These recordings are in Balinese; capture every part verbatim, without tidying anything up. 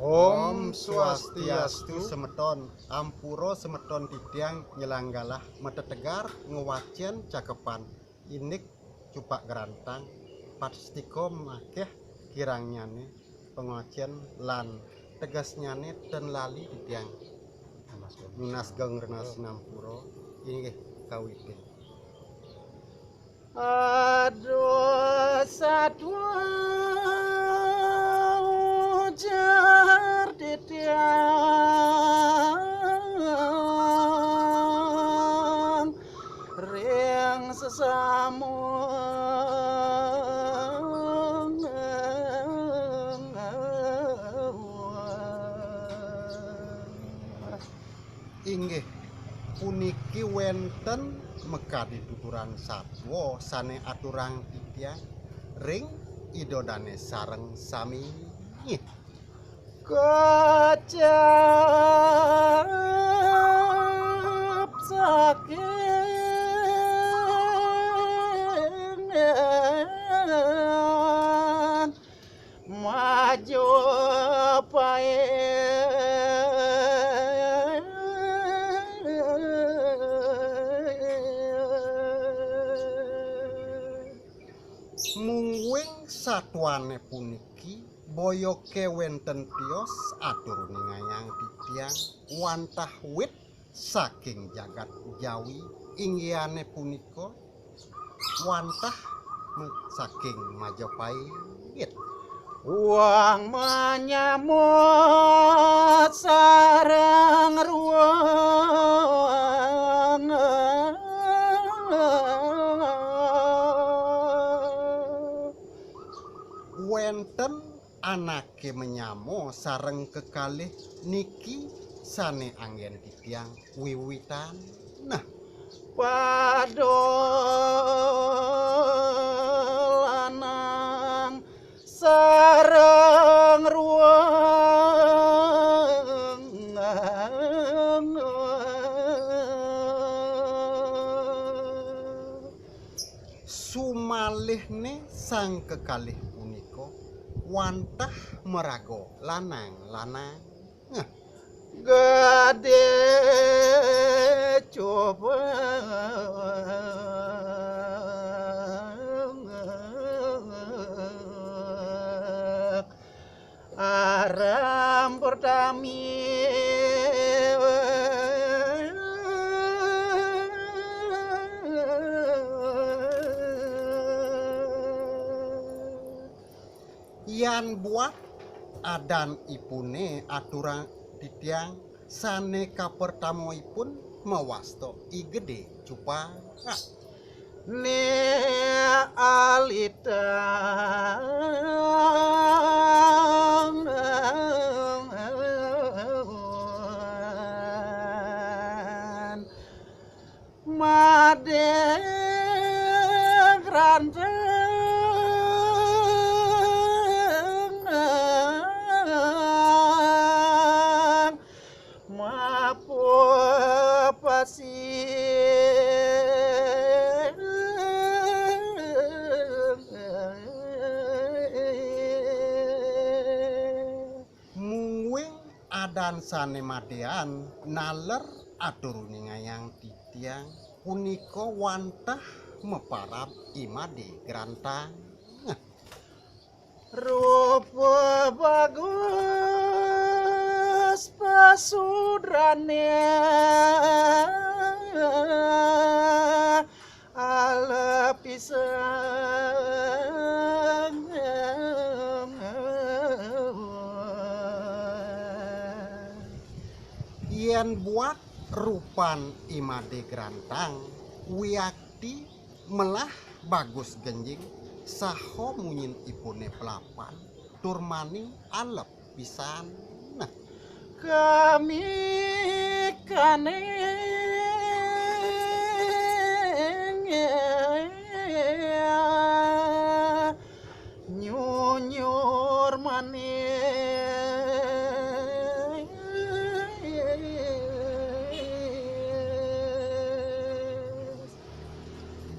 Om Swastiastu, semeton. Ampura semeton titiang nyelang galah matetegar ngwacén cakepan indik Cupak Grantang, pastika makéh kirangnyané pangwacén lan tegesnyané ten lali titiang nunas geng rena sinampura. Inggih kawitin. Aduh, satwa ujar titiang ring sesama. Inggih, puniki wénten makadi tuturan satwa sané aturang titiang ring Ida Dané sareng sami. Kecap saking Majapahit. Mungguing satwané puniki boya ké wénten tios atur uningayang titiang wantah wit saking jagat Jawi, inggihané punika wantah me-, saking Majapahit. Wang manyama sareng ruang. Wénten anaké manyama sareng kekalih niki sané anggén titiang wiwitan. Nah, pada lanang sareng ruang. Sumalihné sang kekalih punika wantah maraga lanang-lanang. Gedé coba aram pertami. Yan buat adan ipuné aturang titiang sané kapertama ipun mawasta I Gedé Cupak. Né alitang Madé Grantang mapupasi. Mungguing adan sané madéan naler atur uningayang titiang punika wantah maparab I Madé Grantang. Rupa bagus pasudrané alepisan. Yén buat rupan I Madé Grantang wiakti melah bagus genjing saha munyin ipuné pelapan tur maning alep pisan. Nah, kami kaning nyunyur manis.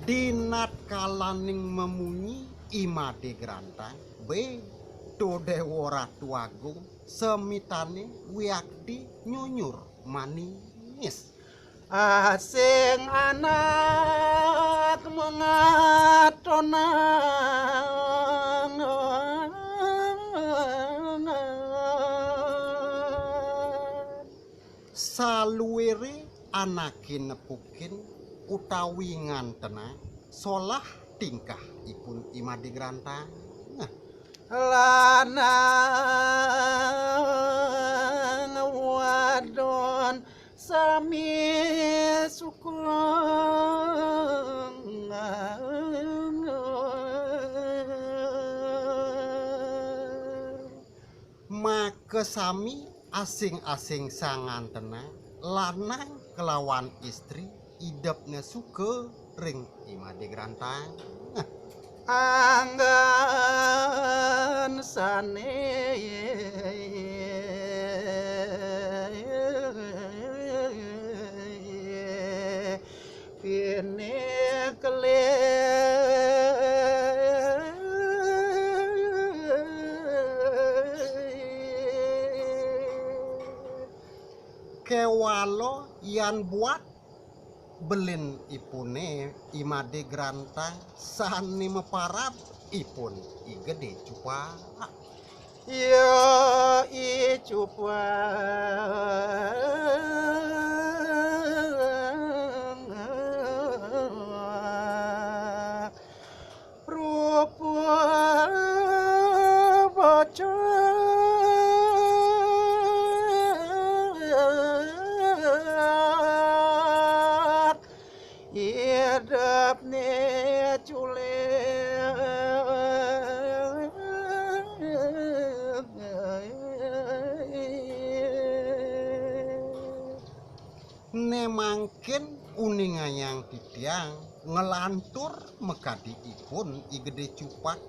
Dinat kalaning mamunyi I Madé Grantang, bé Déwa Ratu Agung, semitane wiakti nyunyur manis. Asing anak mengatonang. Saluwere anake nepukin utawi ngantenang solah tingkah ipun I Made Grantang. Lanang wadon sami suka. Maka sami asing-asing sangantena, lanang kelawan istri, idepne suka ring I Made Grantang. Anggan sane pinekelih. Kewala yan buat belin ipune I Made Grantang sane maparab ipun I Gede Cupak. Ya I Cupak. Rupa bocah idepne culik. Ne mangkin uningayang titiang nglantur makadi ipun I Gede Cupak,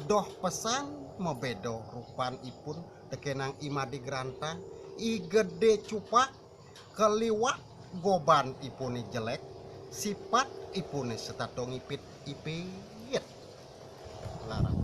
doh pesan mabeda rupan ipun tekenang I Made Grantang. I Gede Cupak kaliwat goban ipune jelek, sipat ipune setata ngipit-ipit. Larang.